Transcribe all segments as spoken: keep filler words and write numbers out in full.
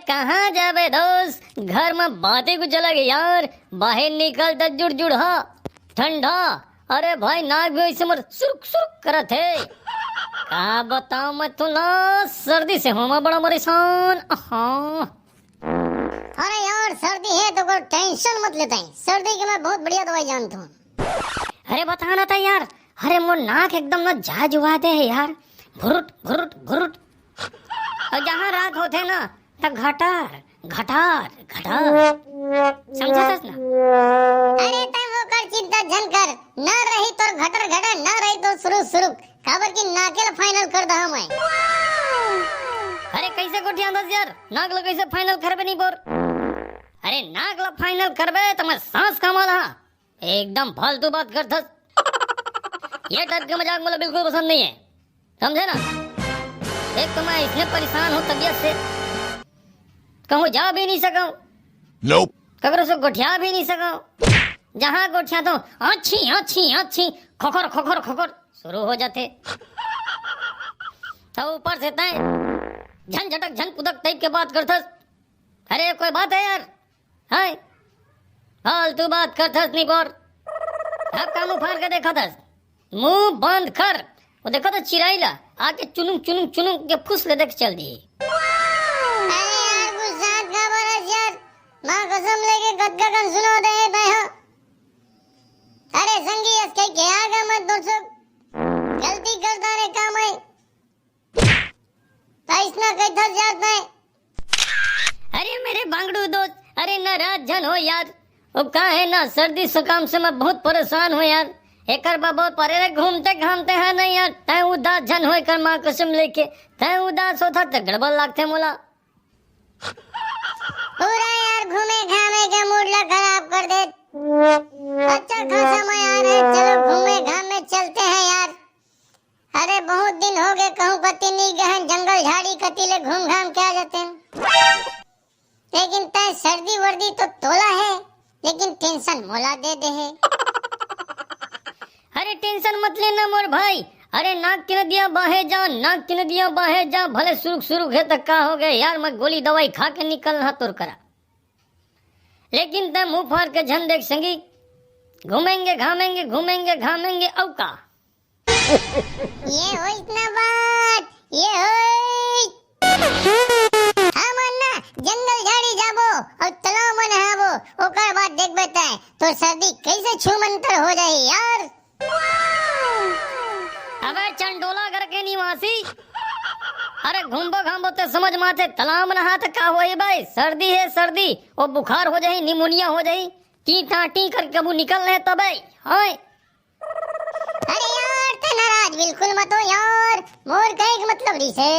कहाँ जाबे दोस्त, घर में बातें कुछ अलग है यार। बाहर निकल त जुड़ जुड़ हा ठंडा। अरे भाई, नाक भी ऐसे मोर सुरुक सुरुक करत है। का बताऊं मैं तो ना, सर्दी से हूँ मैं बड़ा परेशान। हाँ। अरे यार, सर्दी है तो कोई टेंशन मत लेते हैं, सर्दी के मैं बहुत बढ़िया दवाई जानता हूँ। अरे बता ना था यार, अरे मोर नाक एकदम ना जाजुआ दे है यार, घुरुट घुरुट घुरुट। और जहाँ रात होते ना, त घटार घटार घटार। समझे सस ना? अरे तै वो कर चिंता झन कर, ना रही तोर घटर घटर, ना रही तोर सुरुक सुरुक, काबर कि नाके ला फाइनल कर दहा मैं। अरे कैसे गोठिया दस यार, नाक ला कैसे फाइनल करबे नहीं बोर? अरे नाक ला फाइनल करबे त मैं सांस कमा लहा। एकदम फालतू बात करथस। ये टाइप के मजाक मोला बिल्कुल पसंद नहीं है, समझे ना? एक तो मैं इतने परेशान हूँ तबीयत से, कहूँ जा भी नहीं सकूँ। Nope. ककरो से गोठिया भी नहीं सकूँ। जहाँ गोठिया तो आछी आछी आछी, खोखर खोखर खोखर शुरू हो जाते। तो ऊपर से तय झन झटक झन कुदक टाइप के बात करथस। अरे कोई बात है यार? हाय, फालतू बात करथस निपोर। अब का मुंह फाड़ के देखथस? मुंह बंद कर। वो देखो तो चिरई ला आके चुनुंग चुनुंग चुनुंग के फुस ले देख चल दी। अरे यार, गुस्सात का बरस यार, माँ कसम लेके कतका कन सुनो दे है तय हो। अरे संगी, अस कह के आगे मत दोस्तों, गलती करता रे काम है। तो इसना कह थस यार तय। अरे मेरे बांगड़ू दोस्त, अरे नाराज झन हो यार, वो का है ना, सर्दी जुकाम से मैं बहुत परेशान हूँ यार। एकर बाबा परे रे घूमते घामते हैं नहीं यार, तय उदास झन हो कर माँ कसम लेके, तय उदास होता तो गड़बड़ लागते मोला। पूरा यार घूमे घामे के मूड ला खराब कर दे। अच्छा खासा मैं आ रहे, चलो घूमे घामे चलते हैं यार। अरे बहुत दिन हो गए कहूँ कति नहीं गए हैं, जंगल झाड़ी कति ले घूम घाम के आ जाते हैं। लेकिन तय सर्दी वर्दी तो तोला है, लेकिन टेंशन मोला दे दे है। अरे टेंशन मत लेना मोर भाई, अरे नाक के नदिया बाहे जा, नाक के नदिया बाहे जा, भले सुरुक सुरुक है त का हो गए यार, मैं गोली दवाई खा के निकलना तोर करा। लेकिन तय मुंह फाड़ के झन देख संगी, घूमेंगे घामेंगे घूमेंगे घामेंगे, अउ का? ये होइस ना बात, ये होइस। हमन ना जंगल झाड़ी जाबो अउ तालाब में नहाबो, ओकर बाद देखबे तय तोर सर्दी कैसे छूमंतर हो जाही यार। अबे चंडोला घर के निवासी, अरे घूमबो घामबो ते समझ में आथे, तालाब में नहा त का होही भाई, सर्दी है सर्दी, वो बुखार हो जाही, निमोनिया हो जाही, टी टाटी करके कबू निकल रहे तबे। हाय। अरे यार, ते नाराज बिल्कुल मत हो यार, मोर कहे के मतलब रिसे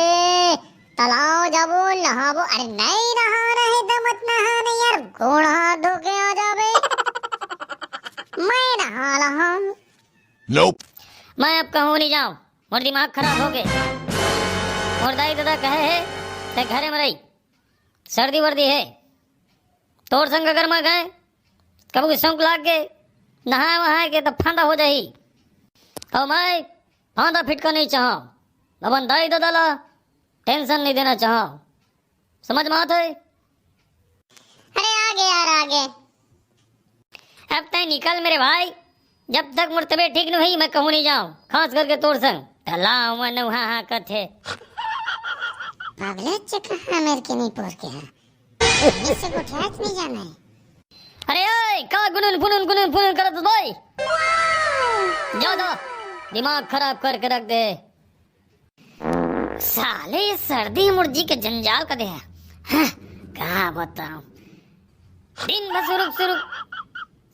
तालाब जाबो, नहाबो। अरे नहीं नहाना है तो मत नहाना यार, गोड़ हाथ धो के आ जाबे। मैं नहा लहा। Nope. मैं अब कहूँ नहीं जाऊँ, मोर दिमाग खराब हो गए। मोर दाई दादा कहे है, ते घरे में रही, सर्दी वर्दी है। तोर संग अगर मैं गए, कबू के शौक लाग गए, नहाए वहाए के तो फांदा हो जाही। और मैं फांदा फिटका नहीं चाहा, अपन दाई दादा ला टेंशन नहीं देना चाहा। समझ में आत है? अरे आगे यार, आगे। अब तय निकल मेरे भाई, जब तक मोर तबीयत ठीक नहीं हुई, मैं कहूँ नहीं जाऊँ, खास करके तोर संग। तला हुआ नौहा हाँ कथे। पागले चकहा मेर के नहीं पोर के हाँ। इससे गोठियाच नहीं जाना है। अरे ओए, का गुनुन फुनुन गुनुन फुनुन करत भाई? जा जा, दिमाग खराब करके रख दे। साले ये सर्दी मुर्जी के जंजाल का दे है। हाँ, का बताऊं, दिन भर सुरुक सुरुक,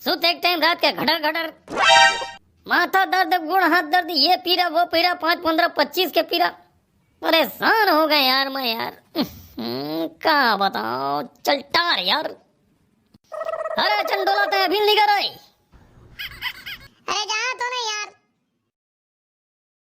सुत एक टाइम, रात के घटर घटर, माथा दर्द, गुण हाथ दर्द, ये पीरा वो पीरा, पाँच पन्द्रह पच्चीस के पीरा। परेशान हो गए यार मैं यार। हम्म, का बताओ, चल टार यार। अरे चंडोला, तय अभी निकर आई। अरे जा तो नहीं यार,